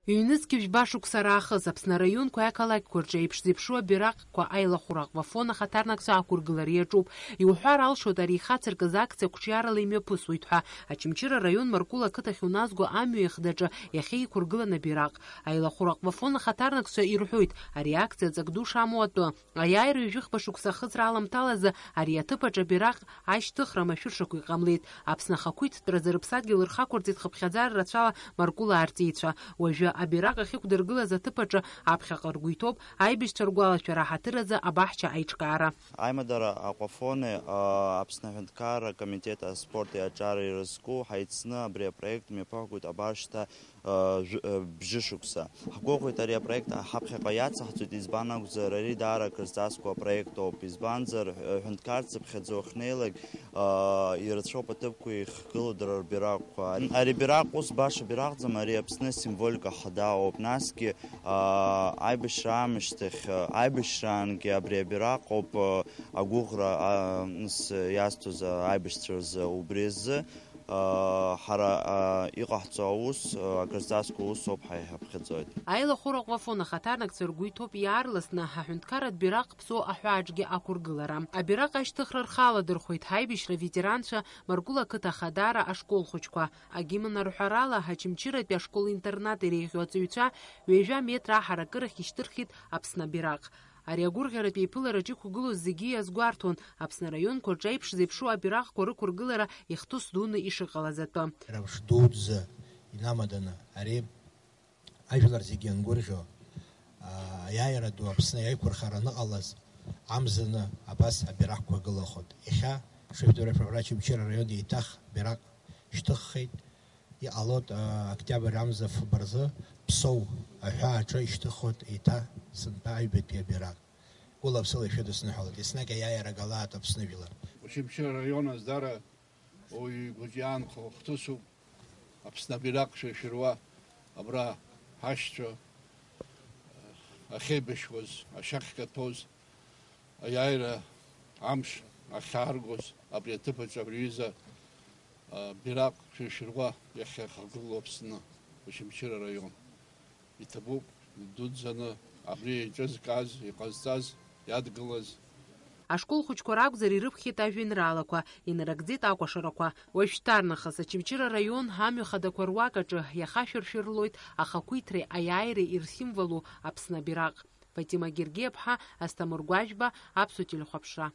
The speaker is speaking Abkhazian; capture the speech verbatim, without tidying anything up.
Ҩнызқьи жәба шықәса раахыс Аԥсны араионқәеи ақалақьқәа рҿы еиԥш зеиԥшу абираҟқәа аилахәыра аҟәафон ахаҭарнакцәа ақәыргылара иаҿуп. Иуҳәар алшоит, ари ихацыркыз акциа қәҿиарала имҩаԥысуеит ҳәа. Очамчыра араион Маркул ақыҭахь уназго амҩа ихдаҿы иахьа иқәыргылан абираҟ. Аилахәыра аҟәафон ахаҭарнакцәа ирҳәоит, ари акциа ҵак ду шамоу атәы. Аиааира ҩажәихԥа шықәса ахыҵра аламҭалазы ари аҭыԥ аҿы абираҟ ашьҭыхра машәыршақәа иҟамлеит. Аԥсны ахақәиҭтәразы рыԥсадгьыл рхақәырҵеит хыԥхьаӡара рацәала Маркула арҵеицәа. Уажәы абираҟ ахьықәдыргылаз аҭыԥ аҿы аԥхьаҟа ргәы иҭоуп аибашьцәа ргәалашәара аҳаҭыр азы абаҳча аиҿкаара. Аимадара Аҟәафони, а, Аԥсны аҳәынҭқарра акомитет аспорти аҿареи ирызку ҳаицны абри апроект мҩаԥаҳгоит абар шьҭа, а, жә-, а, бжьышықәса. Ҳгәыӷуеит ари апроект ҳаԥхьаҟа иацаҳҵоит, избан акәзар, ари даара акырзҵазкуа апроект ауп, избанзар, ҳәынҭқарцыԥхьаӡа уахьнеилак, а, ирацәоуп аҭыԥқәа ихгылоу дара рбираҟқәа. Ари абираҟ ус баша бираҟӡам, ари Аԥсны асимволика хада ауп. Насгьы, а, аибашьра аамышьҭахь, а, аибашьраангьы абри абираҟ ауп, а, агәыӷра, а, ас иазҭоз, а, аибашьцәа рзы убри азы, а, ҳара, а, иҟаҳҵо аус, а, акырзҵазкуа ус ауп ҳәа иҳаԥхьаӡоит. Аилахәыра аҟәафон ахаҭарнакцәа ргәы иҭоуп иаарласны аҳәынҭқарратә бираҟ ԥсоу аҳәааҿгьы ақәыргылара. Абираҟ ашьҭыхра рхы аладырхәеит ҳаибашьра ветеранцәа, Маркул ақыҭа Ахадара ашкол хәыҷқәа. Агимн арҳәарала, Очамчыратәи ашкол-интернат иреиӷьу аҵаҩцәа ҩажәа метра аҳаракырахь ишьҭырхит Аԥсны абираҟ. Ари агәырӷьаратә еиԥылараҿ иқәгылоз зегьы иазгәарҭон, Аԥсны араионқәа рҿы еиԥш зеиԥшу абираҟқәа рықәыргылара ихҭыс дуны ишыҟалаз атәы. Рабш дуӡӡа инамаданы ари ажәлар зегьы иангәырӷьо, аа, аиааира ду Аԥсны аиқәырхара аныҟалаз, амзаны абас абираҟқәа гылахот. Иахьа, шәажәдырра шәаҳәара, Очамчыра араион еиҭах бираҟ шьҭыххеит. Иҟалоит, аа, октиабр амза фба рзы Ԥсоу аҳәаа аҿы ишьҭыххоит еиҭа сынтәа аҩбатәи абираҟ. Гәыла-ԥсыла ишәыдысныҳәалоит, еснагь аиааира галааит Аԥсны жәлар. Очамчыра араион азҵаара уаҩы игәаҿы иаанхо хҭысуп. Аԥсны абираҟ шәыршәыруа абра ҳашьцәа ахьеибашьуаз, ашьа ахькаҭәоз, аиааира амш ахьааргоз, абри аҭыԥ аҿы абри аҩыза, а, бираҟ шәыршәыруа иахьахагылоу Аԥсны, Очамчыра араион. Иҭабуп, идуӡӡаны абри еиҿызкааз, иҟазҵаз, иадгылаз. Ашкол хәыҷқәа ракәзар, ирыԥхьеит ажәеинраалақәа, инарыгӡеит акәашарақәа. Уажәшьҭарнахыс Очамчыра араион амҩа хадақәа руак аҿы иахашәыршәырлоит ахақәиҭреи аиааиреи ирсимволу Аԥсны абираҟ. Фатима Гергиаԥҳа, Асҭамыр Гәажәба, Аԥсуа телехәаԥшра.